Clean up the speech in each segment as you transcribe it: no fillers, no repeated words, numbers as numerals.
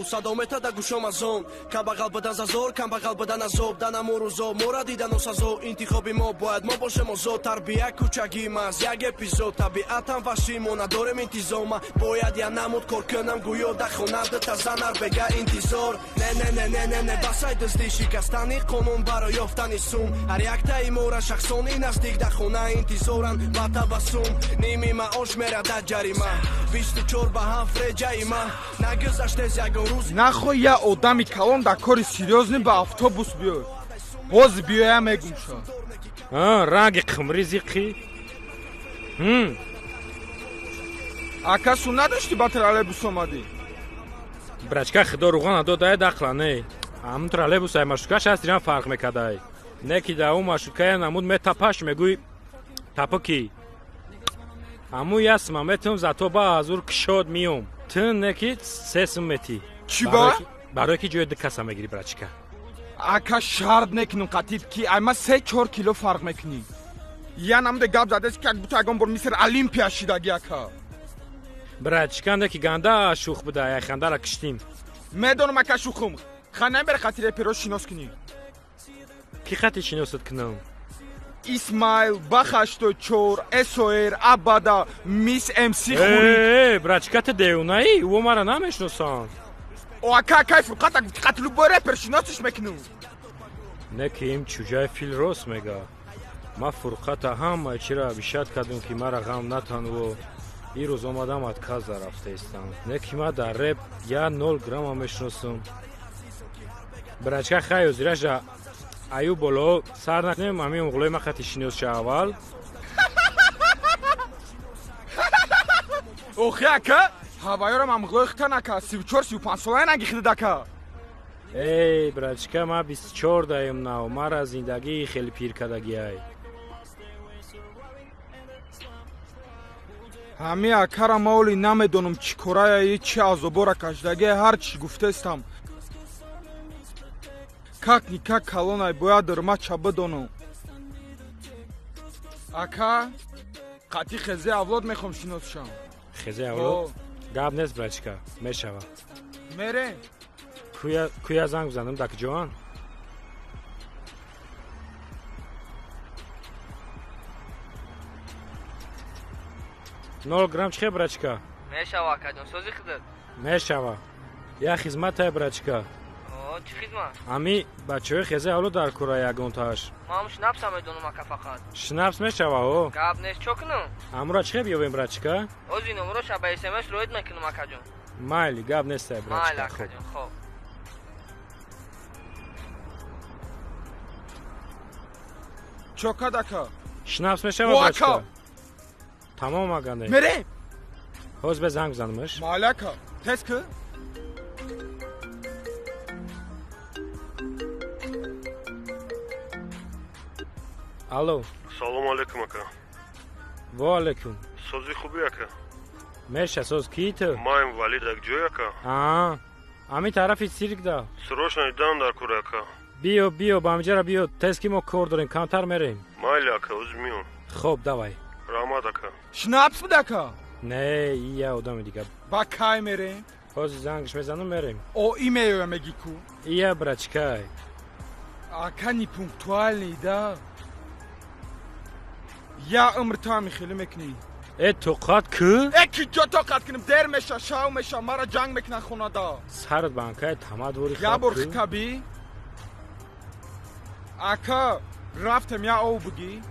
Садо мета да гӯшом аз он. Камбағал будан зазор, камбағал будан азоб. Данаму рӯзо мора дидану сазо. Интихоби мо бояд мо бошем озод. Тарбия кӯчагим аст як эпизод. Табиатам ваҳшӣ, мо надорем интизома. Бояд я намуд кор кунам гӯё дар хона дута занар бега интизор. Не, не, не, не, не, не, басай дуздӣ, шикастани қонун барои ёфтани сум. Ҳар яктаи мора шахсони наздик дар хона интизоранд ба табассум. Ними маош мерада ҷарима. 24 ба 7 реҷаи ма. Нагузаштез ягон рӯз. Нахоҳ я одами калон дар кори серьёзный ба автобус биёй. Ҳозир биёя, мегум ша. Ранги қимри зиқӣ. Ака, су надошти, ба троллейбус омадӣ? Брачка, худо руға надодае, дақла не. Ҳамун троллейбус ай маршруткаш ҳаст, ирам фарқ мекардай. Не ки да ӯ маршруткая намуд метапаш, мегӯй тапа ки. Ҳамун ясма метум, зато ба азур кишод миём. Ту не ки 3 сум метӣ. Чӣ ба? Барое ки ҷои ду каса мегирӣ, брачка. Ака, шарт мекунем қатиб ки ай ма 3-4 кило фарқ мекунӣ. Я намуде гап задест, как будто ягон бор мистер Олимпия шидаги, ака. Брачка, не ки ганда шух буда, ай хандара киштим. Медонам, ака, шухум. Ха, намебаре қати реперо шинос кунӣ? Ки хати шиносат кунам? Исмаил, Б84, Сор, Абада, Мис МС Хури. Э, брачка, ту девонаӣ? Ӯ мара намешиносанд. О, ака, акай Фурқат қати любой репер шиносиш мекунам. Не ки им чуҷаи фил рост мега. Ма Фурқата ҳамаи чиро обещать кардум, ки мара ғам натанво. Ирӯз омадам, отказа рафтаистам. Не ки ма дар реп я нол грамма мешиносам. Брачка, хай, озираша аю боло сар накунем, ҳамин оғлои ма хати шинос ша аввал. Охи, ака, ҳаваёрам амғлои хитан, ака, 34, 35 солая наги хидид, ака. Эй, брачка, ма 24 даем нав, мара зиндагии хеле пир кардагиай. Ҳами акара ма оли намедонам чӣ корая, чӣ азобора кашидагия, ҳар чӣ гуфтестам. Как никак калонай, бояд рмача бидонам. Ака, қати Хезе Авлод мехом шинос шам. Хезе Авлод? Гап нест, брачка, мешава. Мерем. Куя занг бизанам, дар куҷоанд? Нол грамм чӣ хел, брачка? Мешава, акаҷон, сози худат. Мешава. Я хизматае, брачка. О, чӣ хизмат? Ҳами бачаҳои Хезе Авлод дар кора ягонтааш. Ман ҳам Шнапса медонам, ака, фақат. Шнапс мешава, о. Гап нест, чо кунам? Ҳамура чӣ хел биёбем, брачка? Ози номероша ба СМС роид мекунам, акаҷон. Майли, гап нестай, Майли, брачка. Акаҷон, хоб. Чо кад, ака? Шнапс мешава, О, брачка? Ака! Тамом, агане. Мерем. Ҳозир бе занг бизанамаш. Майли, ака, тез ки. Алло. Салому алейкум, ака. Во алейкум. Сози, хубӣ, ака? Меша, соз, кии ту? Маем Валид, як ҷой, ака. Аа, ҳамин тарафи цирк да. Срочно идан дар кор, ака. Биё, биё, ба ҳамиҷара биё, тез ки мо кор дорем, камтар мерем. Майли, ака, оз миём. Хоб, давай. Раҳмат, ака. Шнапс буд, ака? Не, и я одами дига. Ба кай мерем? Ҳозир зангш мезанам, мерем. О, и меёя мегӣ ку. Ия брачкай. Ака, непунктуальный да. Я умр ту ҳами хеле мекунӣ. Э, тоқат кӯ? Э, ки ҷо тоқат кунем? Дер меша, шав меша, мара ҷанг мекунад хонада. Сарат банкаи тамадвори. Я бор хитабӣ, ака, рафтем, я ов бугӣ.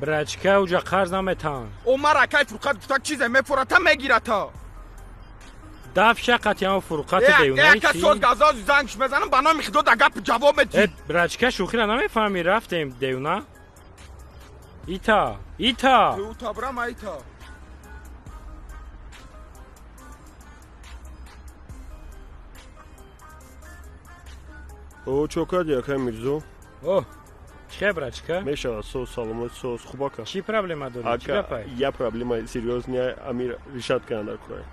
Брачка, уҷа қарз наметаҳанд. О, мара акай Фурқат гуфта, чизе мефората, мегирата. Дафша қатъиан Фурқати. Э, ака, соз газоз зангш мезанам, ба номи худо да гап ҷавоб медиҳ. Э, брачка, шӯхира намефаҳмӣ, рафтем, девна. Ита, ита. Ута брам, айта. О, чо кардӣ, акай Мирзо? О, чӣ, брачка? Мешава, соз, саломат, соз, хуб, ака. Чӣ проблема дорӣ, чӣ Ака, гапай? я проблема серьёзная, амир решать кунам дар кора.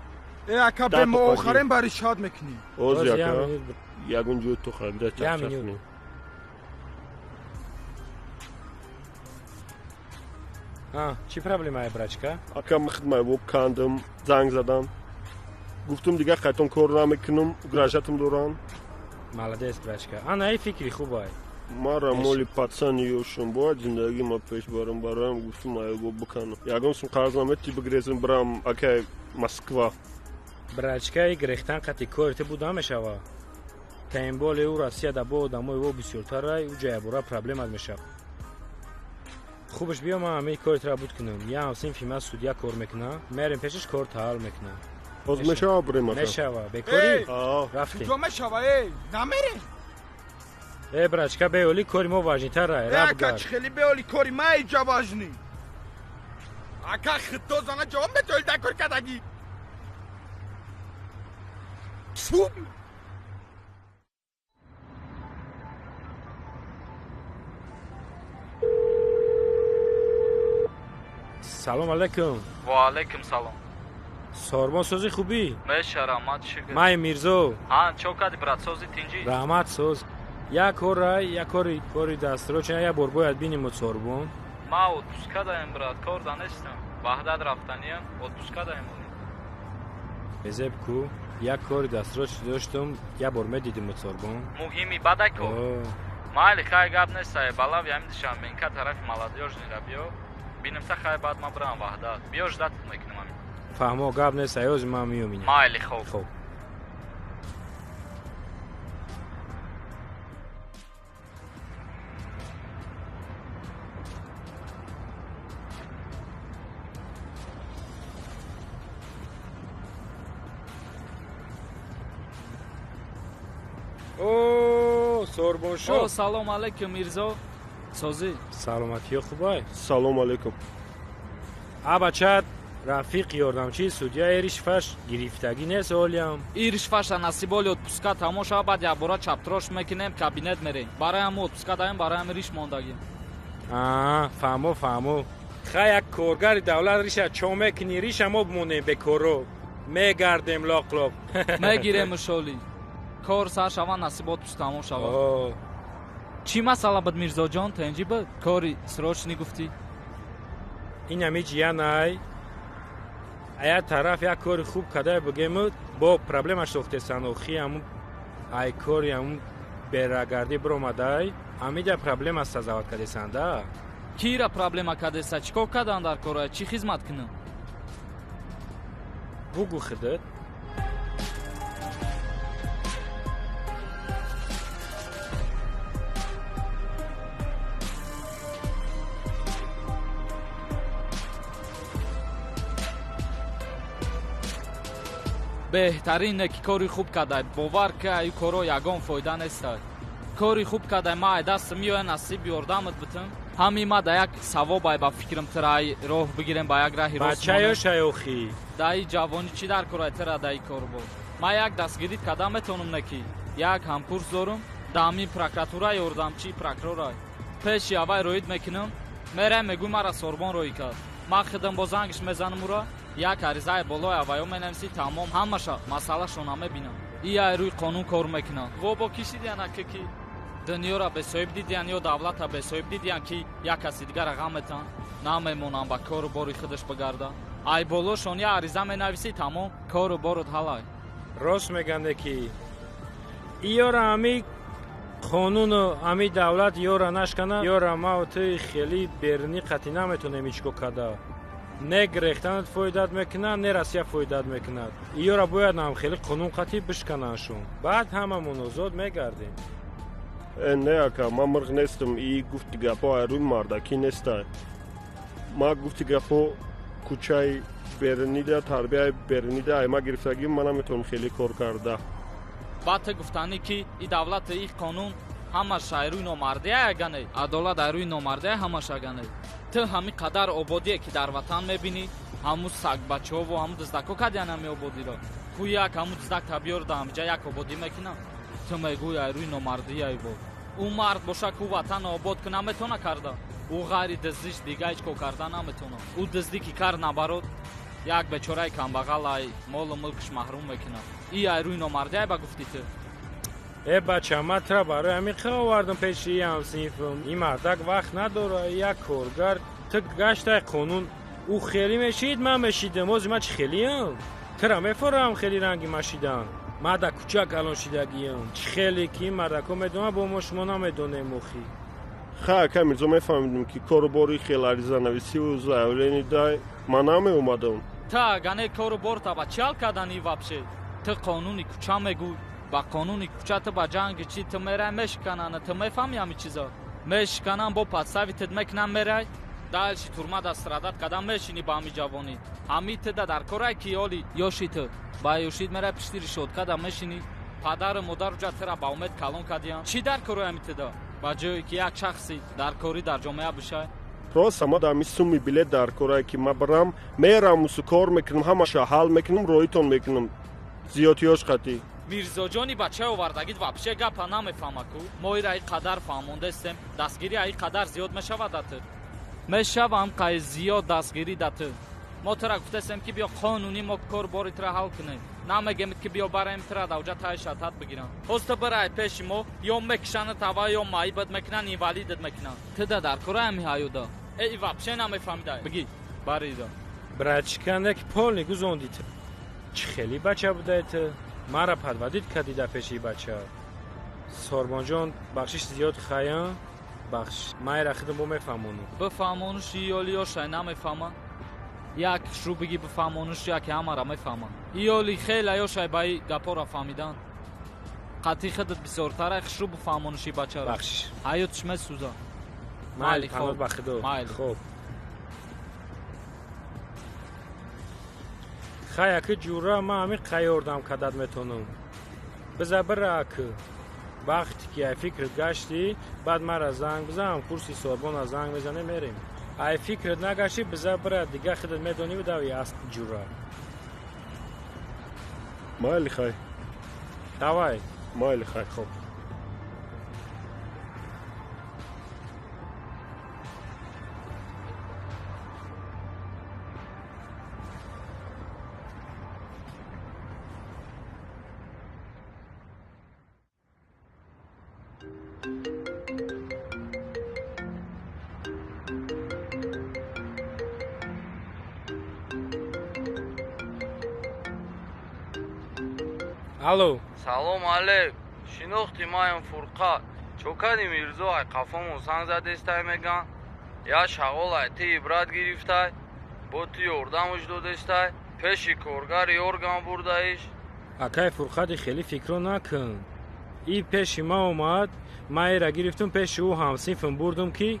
Э, ака, бе мо охарем, ба решать мекунӣ. Ози, ака, ягон ҷой ту харида чақчақ кунем. Чӣ проблемае, брачка? Ака, ман хидмат воб кандам, занг задам. Гуфтум дигар қайтон кор намекунам, угрожатым доран. Молодец, брачка. Ана и фикри хубай. Мара моли пацани ёшум, бояд зиндагӣ ма пеш барам, бароям гуфтум аёго биканам. Ягон сум қарз намети бигрезем брам акай Москва. Брачкаи грехтан қати кори ту буда мешава. Таимболи ӯ Россия да бо одамои во бисёртарай, ӯ ҷаябора проблемат мешава. Хубаш биё ман ҳамаи кори тура буд кунам. Я ҳамсинфи ман судья кор мекуна, мерем пешаш кор таҳал мекуна. Боз мешава брем ака? Мешава, бекорӣ? Рафтем. Куҷо мешава, эй? Намерем? Э, брачка, беоли кори мо важнитарай, раб гар. Ака, чӣ хели беоли кори ма иҷа важни? Ака, хито зана ҷавоб метоли дар кор кардагӣ. Тфу! Салом алейкум. Ва алейкум салом. Сорбон сози хубӣ? Меша, раҳмат, шукр. Май Мирзо. Ҳа, чо кади брат, сози тинҷӣ? Раҳмат, соз. Як кора, як кори, кори дастро чен як бор бояд бинем сорбон. Ма отпуска даем брат, кор да нестам. Ваҳдат рафтаниям, отпуска даем. Безеб ку, як кори дастро доштум, як бор медидим сорбон. Муҳими бадай кор. Майли, хай гап нестай, балав ям душанбенка тарафи молодёжныйра биё. Бинем та хай баъд ма бирам Ваҳдат. Биё ждат мекунам ами. Фаҳмо, гап нест, аёзи ман меоминам. Майли, хоб. Хоб. О, Сорбоншо. О, салом алейкум, Мирзо. Созӣ? Саломатиё хубай? Салом алейкум. А бача, рафиқ ёрдамчии судья иришфаш гирифтагӣ нест олиям. Иришфаша насиболи отпуска тамом шава, баъд якбора чаптрош мекунем, кабинет мерем. Барои ҳам отпуска даем, барои ҳам риш мондагим. Аа, фаҳмо, фаҳмо. Хай як коргари давлат риша чо мекунӣ, риша мо бимонем бекоро. Мегардем лоқ-лоқ. Мегирем шоли. Кор сар шава, насиб отпуск тамом шава. Чӣ масъала буд, Мирзоҷон? Тенҷӣ буд? Кори срочный гуфтӣ? Ин ҳами ҷиянай. Ая тараф як кори хуб кадай бигему, бо проблема сохтесан охи ҳамун ай кори ҳамун берагардӣ биромадай, ҳамида проблема сазават кадесан да. Кира проблема кадеса? Чӣ кор кадан дар кора? Чӣ хизмат кунам? Бугу хидат. Беҳтарине ки кори хуб кадай, бовар ки ай коро ягон фоида нестай. Кори хуб кадай, ма ай дастам меоя, насиб ёрдамат битам. Ҳами ма да як савоб ай ба фикрам тира ай роҳ бигирем ба як раҳи рост. Бачаё шаёхӣ. Даи ҷавонӣ чӣ дар кор ай тира даи кор бо. Ма як дастгирит када метонам не ки як ҳамкурс дорум, да ҳамин прокуратура ёрдамчии прокурорай. Пеши авай роид мекунам, мераем мегӯй мара Сорбон роӣ кард. Ма хидам бо зангиш мезанам ура, як аризаи болои авайо менависӣ, тамом, ҳамаша масъалашона мебинам. И ай рӯи қонун кор мекунам. Во бо кӣ шидиян ака ки дунёра бесоҳиб дидиян ё давлата бесоҳиб дидиян ки як каси дигара ғам метан, намемонам ба кору бори худаш бигарда. Ай болошон я ариза менависӣ, тамом, кору борот ҳалай. Рост меганде ки иёра ҳами қонуну ҳами давлат ёра нашкана, ёра ма ту хеле берунӣ қатъӣ наметонем ҳеҷ ко када. Не грехтанат фоидат мекунад, не Россия фоидат мекунад. Иёра бояд нам хеле қонун қатъӣ бишканандшон. Баъд ҳамамон озод мегардем. Э, не ака, ман мирғ нестам. И гуфти гапҳо ай рӯи мардакӣ нестай. Ма гуфти гапҳо кӯчаи берунида, тарбияи берунида ай ма гирифтагӣ, ман наметавонам хеле кор карда. Баъд ту гуфтанӣ ки и давлати и қонун ҳамаш ай рӯи номардия агане, адолат ай рӯи номардия ҳамаш агане. Ту ҳамин қадар ободие ки дар ватан мебинӣ, ҳамун сагбачаҳову ҳамун диздако кардиян ҳами ободиро. Ку як ҳамун диздак табиёр да ҳамиҷа як ободӣ мекунам. Ту мегӯй ай рӯи номардия бо. Ӯ мард боша ку ватан обод ку наметона карда. Ӯ ғайри дуздиш дига ҳеҷ кор карда наметона. Ӯ дуздӣ ки кард набарод, як бечораи камбағал ай молу мулкш маҳрум мекунад. И ай рӯи номардия ба гуфти ту. Э бача, ман тура барои ҳамин хел овардам пеши и ҳамсинфам. Ин мардак вақт надора, як коргар. Ту гаштай қонун. Ӯ хелӣ мешид, ман мешидам. Ози ман чӣ хелиам? Тра мефорам хеле ранги машидан. Ма да кӯча калон шидагиям. Чӣ хеле ки мардако медонам, бо мо шумо намедонем охи. Ха, ака Мирзо, мефаҳмидем ки кору бори хел аризанависиву заявление дай ман намеомадам. Та агане кору борта ба чӣ ҳал кардани вообще? Ту қонуни кӯча мегӯй, ба қонуни кӯча ту ба ҷанги чӣ ту мерай мешикананд, ту мефаҳми ҳами чизо? Мешикананд, бо подставить мекунанд, мерай дальше турма да страдать кадам мешини ба ҳами ҷавонӣ. Ҳами ту да дар корай ки оли ёши ту ба ёшид мерай пишти решётка да мешини, падару модару ҷа тура ба умед калон кардиянд. Чӣ дар корой ҳами ту да? Ба ҷое ки як шахси дар корӣ дар ҷомеа бишай. Просто ма дар суми билет дар корае ки ма барам, мерам, усу кор мекунам, ҳамаша ҳал мекунам, роитон мекунам. Зиёдтиёш қатӣ. Мирзоҷони бачаи овардагит вообще гапа намефаҳма ку. Мо ира ин қадар фаҳмондастем, дастгирӣ ин қадар зиёд мешавад да ту. Мешавам қай зиёд дастгирӣ да ту. Мо тура гуфтастем ки биё қонунӣ мо кор бори тура ҳал кунем. Намегем ки биё барем тура давҷа таи шатат бигирам. Ҳоз ту бирай пеши мо, ё мекушанад ава, ё маибат мекунанд, инвалидат мекунанд. Ту да дар кора ҳами ҳаёда. Э, вообще намефаҳмидай. Бигӣ, барида. Братчика, не ки полни гузонди ту. Чӣ хеле бача будай ту? Мара подводить кардӣ дар пеши бача. Сорбонҷон, бахшиш зиёд хаян, бахш. Ман ира худам бо мефаҳмонам. Бифаҳмонуш ёли ёшай намефаҳма. Як шу бигӣ бифаҳмонуш, яке ҳамара мефаҳма. Иёли хела ёшай ба и гапора фаҳмидан. Қатъи худат бисёртарай хушрӯ бифаҳмонуши бачара. Бахшиш. Ҳаётш месӯза. Майли, паноҳ ба Худо. Майли. Хоб. Хай, аки ҷура, ман ҳамин қайёрдам кадат метонам. Биза бира аки. Вақте ки ай фикрат гаштӣ, баъд мара занг бизан, курси Сорбона занг мезанем, мерем. Ай фикрат нагаштӣ, биза бира, дига худат медонӣ дави аст ҷура. Майли, хай. Давай. Майли, хай. Хоб. Алло. Салом алейк. Шинохти маям Фурқат. Чо кади Мирзо ай қафомон санг задестай меган? Я шағол ай ти ибрат гирифтай, бо ту ёрдамуш додестай, пеши коргари орган бурдаиш. Акай Фурқати хеле фикро накун. И пеши ма омад, ма ира гирифтум пеши ӯ ҳамсинфам бурдум ки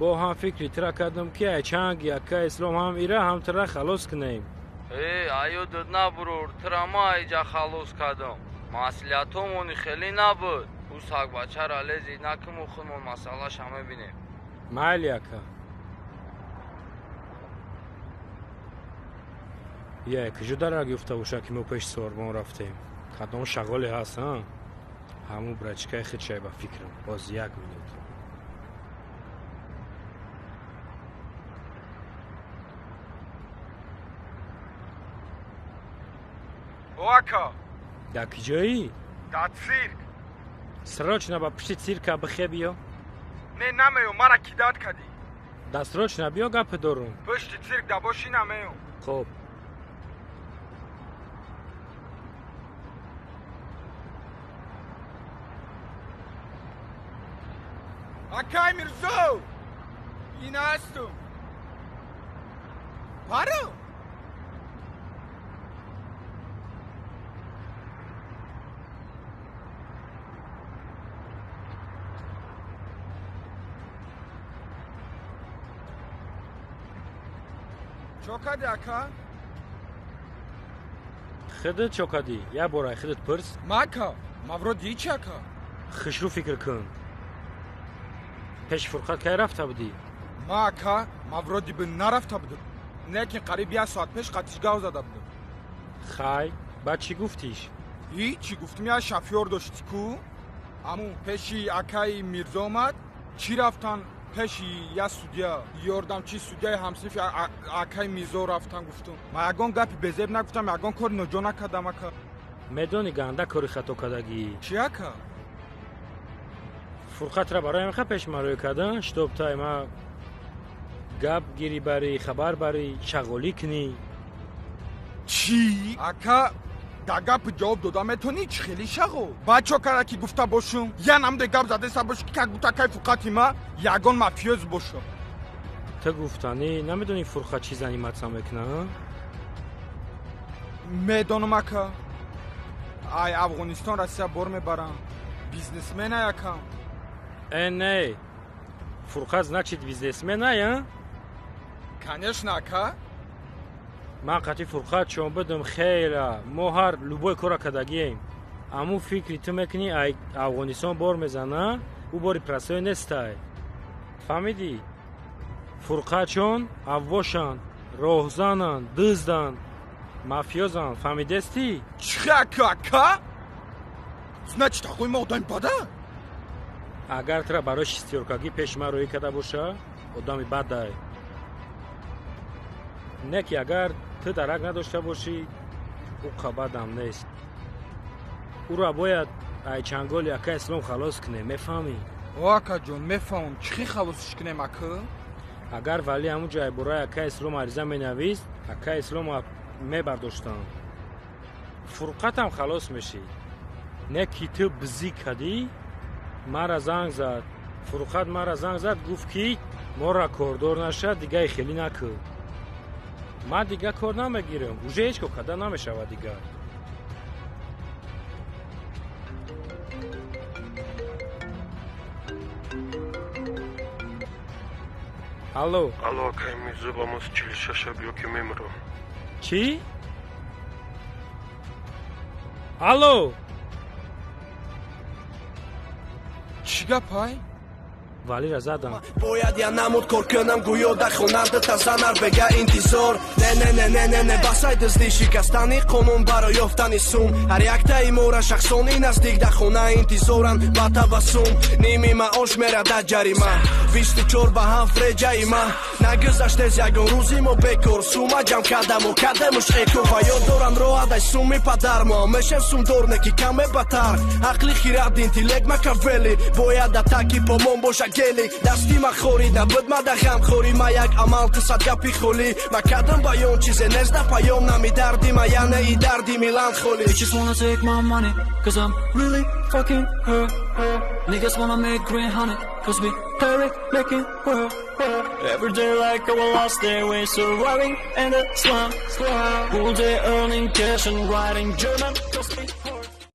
бо ҳам фикри тира кардам ки ай чанги акай ислом ҳам ира ҳам тира халос кунем. Э, аёдат набурур, тира ма иҷа халос кардам. Маслиҳатомони хеле набуд. Ӯ сагбачара лези накуму худмон масъалаша мебинем. Майли, ака. Я, куҷо дарак ёфта боша ки мо пеши Сорбон рафтем? Кадом шағоле ҳаст, ҳа? Ҳамун брачкаи худшай ба фикрам. Боз як минут. О, ака. Дар куҷоӣ? Дар цирк. Срочно ба пишти цирка бихе биё. Не, намеём, мара кидать кардӣ. Да срочно биё, гапе дорум. Пушти цирк да бошӣ намеём. Хоб. Акай Мирзо! Ина ҳастум. Паро? Чо кардӣ, ака? Худат чо кардӣ? Як бор ай худат пурс. Ма, ака? Ма вроде ҳичи, ака. Хушрӯ фикр кун. Пеши Фурқат кай рафта будӣ? Ма, ака, ма вроде бы нарафта будам. Лекин қариб як соат пеш қатиш гав зада будам. Хай, баъд чӣ гуфтиш? Ҳичи, гуфтим як шофёр дошти ку? Ҳамун пеши акаи Мирзо омад, чӣ рафтан пеши як судья, ёрдамчи судьяи ҳамсинфи акаи Мирзо рафтан гуфтум. Ма ягон гапи безеб нагуфтам, ягон кори ноҷо накардам, ака. Медонӣ ганда кори хато кардагӣ. Чӣ, ака? Фурқатра барои ҳамин пеш ма рӯй кардан, чтоб тай ма гап гирӣ барӣ, хабар барӣ, шағолӣ кунӣ. Чӣ, ака? Да гапи ҷавоб дода метонӣ? Чӣ хели шағол? Баъд чо кара ки гуфта бошум? Я намуде гап задеса бошӣ, ки как будто акай Фурқати ма ягон мафиёз боша. Ту гуфтанӣ намедонӣ, Фурқат чӣ заниматься мекуна? Медонам, ака. Ай Афғонистон, Россия бор мебарам, бизнесмена, якам. Э, не, Фурқат значит бизнесмен, ая? Конечно, ака. Ман қати Фурқат чон бидум, хела мо ҳар любой кора кардагием. Аму фикри ту мекунӣ, ай Афғонистон бор мезана, ӯ бори простой нестай, фаҳмидӣ? Фурқатчон аввошанд, роҳзананд, дузданд, мафиёзанд, фаҳмидестӣ? Чӣ, ака? Ака, значит, ақои ма одами бада? Агар тура барои шестёркагӣ пеши ман роҳӣ карда боша, одами бадай. Не ки агар ту дарак надошта бошӣ, ӯ қабадам нест. Ӯра бояд ай чанголи ака Ислом халос кунем, мефаҳмӣ? О, акаҷон, мефаҳмам. Чӣ хел халосиш кунем, ака? Агар Валӣ ҳамун ҷо бораи ака Ислом ариза менавист, ака Ислом мебардоштанд, Фурқатам халос мешид. Не ки ту бизӣ кардӣ, мара занг зад Фурқат, мара занг зад, гуфт ки мора кордор нашад, дигаи хелӣ накӯ. Ман дига кор намегирам, уже ҳеҷ кор карда намешавад дигар. Алло. Алло, акай Мирзо, ба мо 46-а биё, ки мемирам. Чӣ? Алло. Чӣ гапай? Валира задам. Бояд я намуд кор кунам, гӯё дар хона дута занар бега интизор. Не, не, не, не, не, не, басай дуздӣ, шикастани қонун барои ёфтани сум. Ҳар яктаи мора шахсони наздик дар хона интизоранд ба табассум. Ними маош мерада ҷарима, 24 ба 7 реҷаи ма. Нагузаштез ягон рӯзи мо бекор. Сума ҷамъ кардаму кардемуш эко. Ва ёд дорам роҳадай суми падармо. Мешем сумдор, не ки каме батар. Ақли хирад, интеллект Макавели. Бояд да таки помон боша гелик. Дасти ма хорӣ набуд, ма да ғамхорӣ. Ма як амал, ту сад гапи холӣ. Ма кардам баён, чизе нест да паём. Нами дарди ма, яъне и дарди меланхолӣ. Bitches wanna take my money, cause I'm really fucking her. Niggas wanna make green honey, cause we parry making work. Every day like our last day, we surviving in the slum. All day earning cash and writing German. Cause we